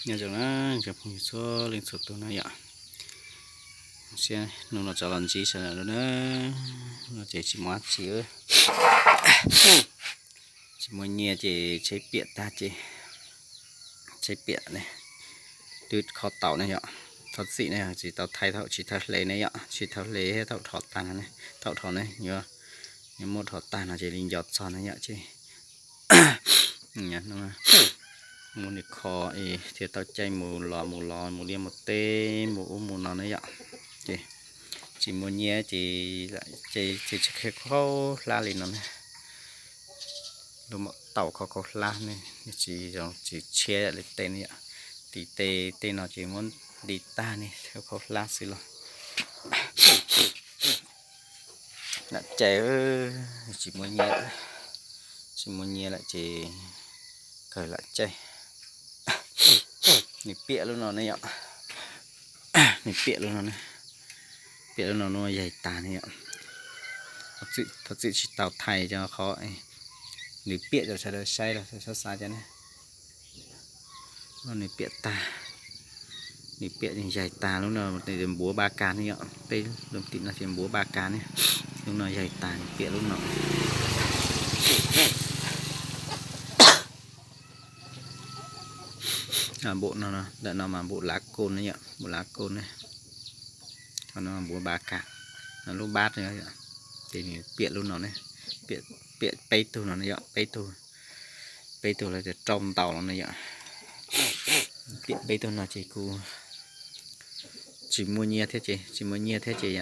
Nyob zoo na, cov phooj ywg txhua leej txhua tus na yom. Siab hnub no rov los ntsib sawv daws na, no ces tsis muaj dab tsi, tsis muaj nyiaj ces tsheb piam tag ces, tsheb piam ne, twb kho tau ne yom. Thov txim ne, tsis tau thaij thaum tsis thawj hle ne yom, tsis thawj hle thiab thaum dhos tag no ne, thaum dhos ne, yuav muab dhos tag no ces li nco txog ne yom ces muab nws kho es thiaj tau caij mus los mus los mus liaj mus teb mus ub mus no ne yom. Ces tsis muaj nyiaj ces, ces tsis khaub hlab li no ne, lub maum taus kho khaub hlab ne, tsis zoo tsis tshiab li tej ne yom. Tim tej tej no ces muab nti tag ne, khaub hlab xwb los. Lam caij, tsis muaj nyiaj, tsis muaj nyiaj lawm ces kawg lam caij. Nws piam lub no ne yom, nws piam lub no ne, piam lub no, lub no yaig tag ne yom. Thov txim tsis tau thaij cov qhov nws piam rau sawv daws saib los sawv daws xav cov ne. Nws piam tag, nws piam yaig tag, lub no npuav ba kas ne yom, peb lub tim no ces npuav ba kas ne, lub no yaig tag nws piam lub no. Npum no, ntawm no mas npum lav koj ne yom, npum lav koj ne. Qhov no npuav ba kas, lub bab ces nws piam lub no ne, piam peb tug no ne yom, peb tug, peb tug los rau ntau los ne yom. Piam peb tug no ces kuv tsis muaj nyiaj thiab ces, tsis muaj nyiaj thiab ces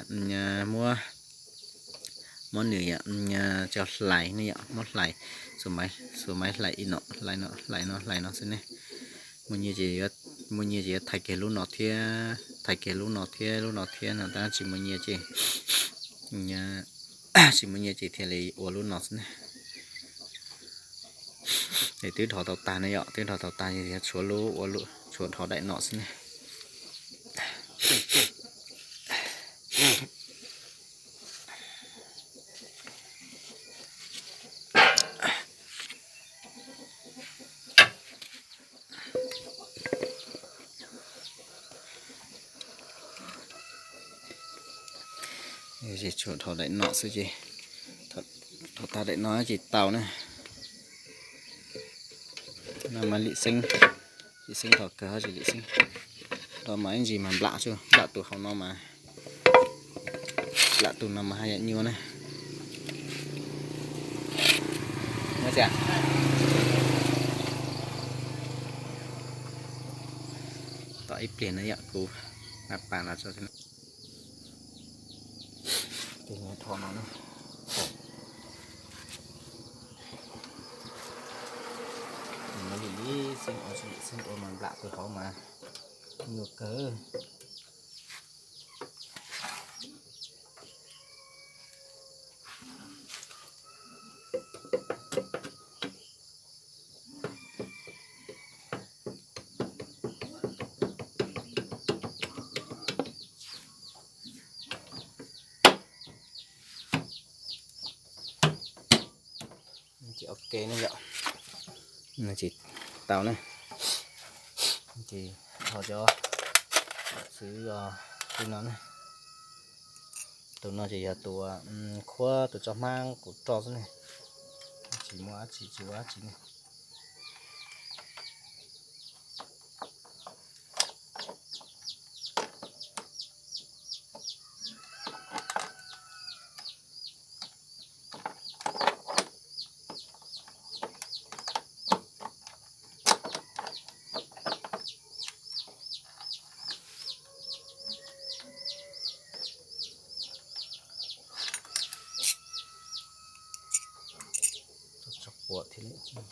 muab, muab nws coj hlais ne yom, muab hlais, xuas maiv hlais ib no, hlais no, hlais no, hlais no xwb ne. Muaj nyiaj ces, muaj nyiaj ces yuav thaiv kiag lub no thiab, thaiv kiag lub no thiab lub no thiab no, tab tsis muaj nyiaj ces, tsis muaj nyiaj ces thiaj li ua lub no xwb ne. Es twb dhos tau tag ne yom, twb dhos tau tag ces yuav tshuav lub ua, tshuav dhos daim no xwb ne. Ces tshuav dhos daim no xwb ces, dhos tag daim no ces tau na. No mas lim xeeb, lim xeeb dhos kawg tsis lim xeeb. Dhos mas ib ntsis mas nplam tsuj, nplam tus hauv no mas, nplam tus no mas haj yam nyuaj na. Tos ib pliag na yom, kuv a pas los tso. Ces dhos no, lim xeeb ua, lim xeeb ua mas nplam tus hauv mas nyuaj kawg. Ces ok ne yom, ces tau ne. Ces ho cov xwb, tus no ne, tus no ces yog tus khuab tus tso hmab kuv roj xwb ne, tsis muaj dab tsi, tsis ua dab tsi ne. Tso quav thiab.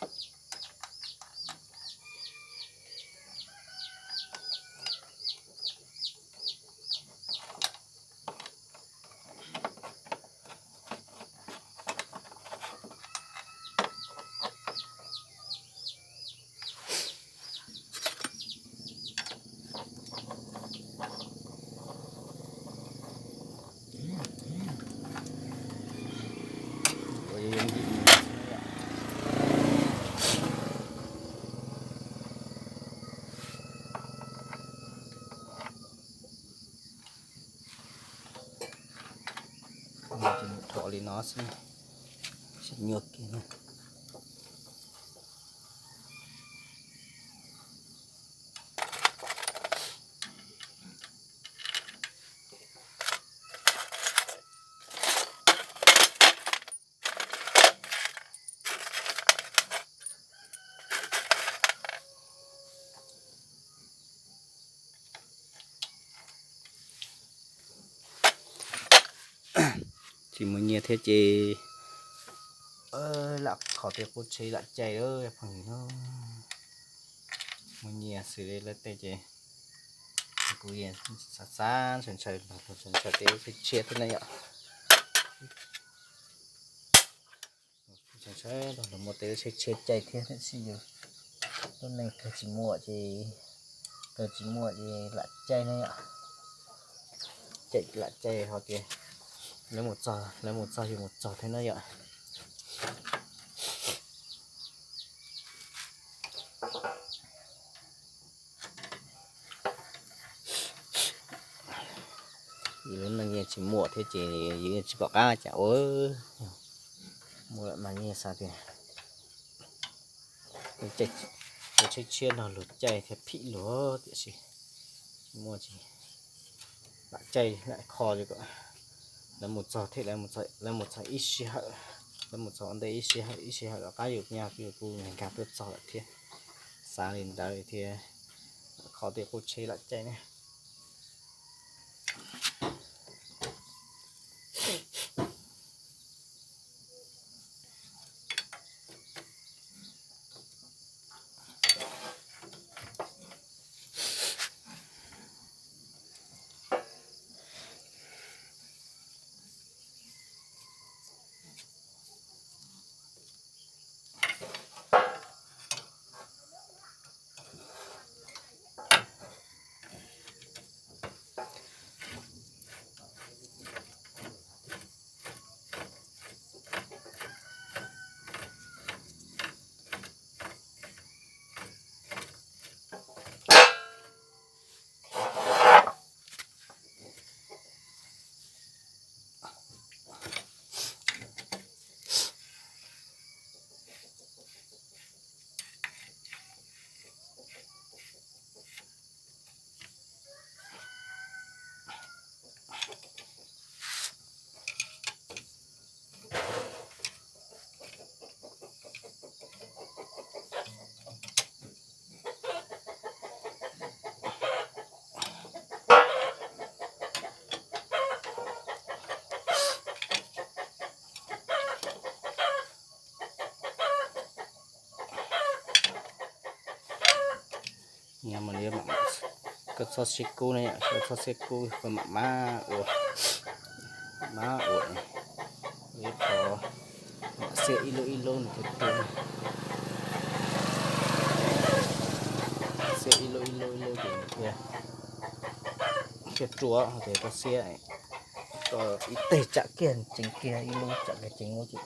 Ces mus dhos li no xwb, tsis nyuaj kiag na. Tsis muaj nyiaj thiab ces lam kho tej qub tsheb lam caij lawm phooj ywg. Muaj nyiaj xws li lawv tej ces kuv yeej xav xav ntshaw ntshaw los ntshaw ntshaw tej lub tsheb tshiab thiab na yom. Ntshaw ntshaw los muaj tej lub tsheb tshiab caij thiab tab sis yus lub neej kawg tsis muaj ces, kawg tsis muaj ces lam caij na yom. Caij lam caij ho tias lawv mus txog, lawv mus txog yus mus txog thiab na yom. Yus lub neej yeej tsis muaj thiab ces yus yeej tsis pom qab cas ua. Muaj lawm mas yeej xav tias ua tsheb tshiab no luag caij thiab phim luag tiam sis tsis muaj tsis lam caij lam kho li kom lawv mus txog thiab, lawv mus txog ib sij hawm, lawv mus txog ua ntej ib sij hawm, ib sij hawm rov qab yus nyaj yus kuj nkag tuaj txog lawm thiab. Xav li ntawd thiab kho tej qub tsheb lam caij na. Nyob mus li, koj txhob siab kub na yom, koj txhob siab kub, koj mam mab ua, mab ua ib qho, mam xiab ib lub ib lub nws thiaj tuag. Xiab ib lub ib lub ib lub ces nws thiaj, thiaj ruam, ces koj xiab ib teg tsam kiag ceev kiag, ib lub tsam kiag ceev lub ces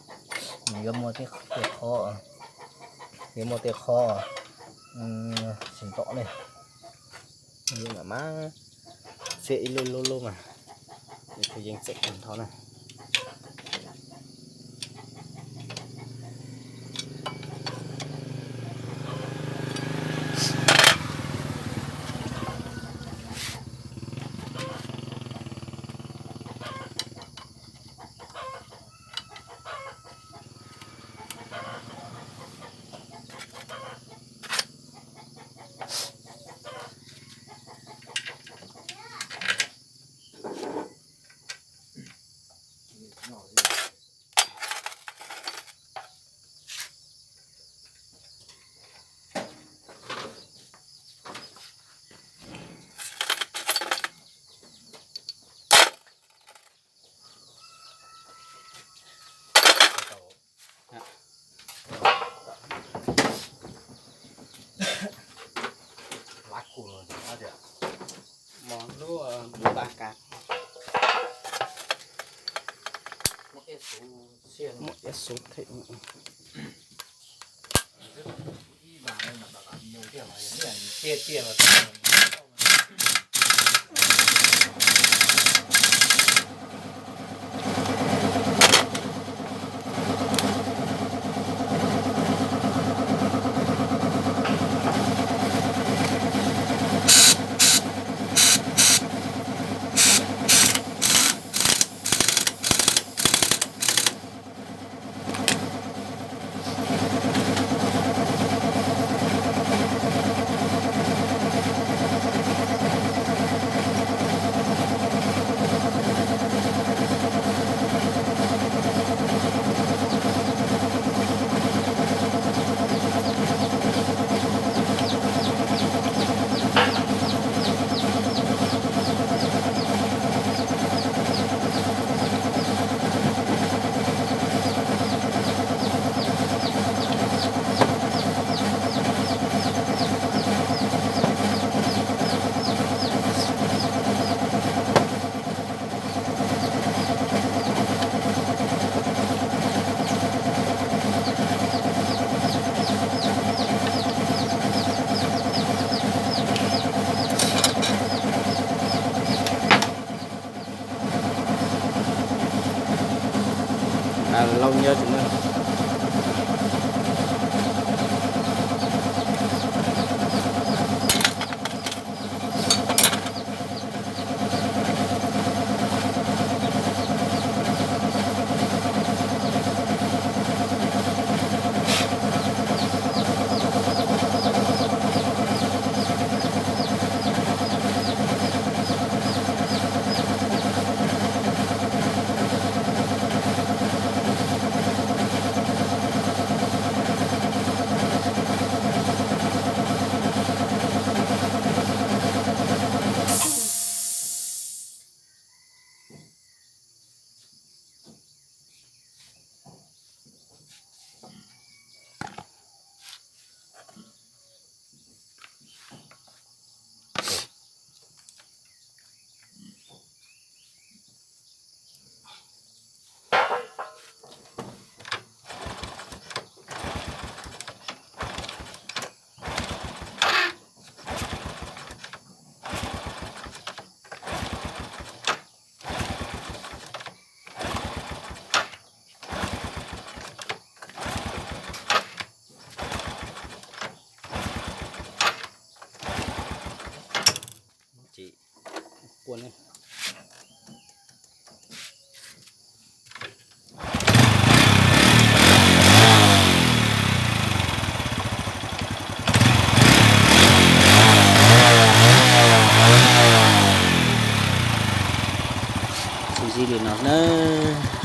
nws yuav muaj tej qho, yuav muaj tej qho tsis ntom ne. Yeej mam mab xiab ib lub lub lub mas nws thiaj yeej txawm kawg nrho na. Mos lub npua ba kas, muaj ib xub them. Au nyob tsis na. Ces quaj ne. Xib xib li no nawb.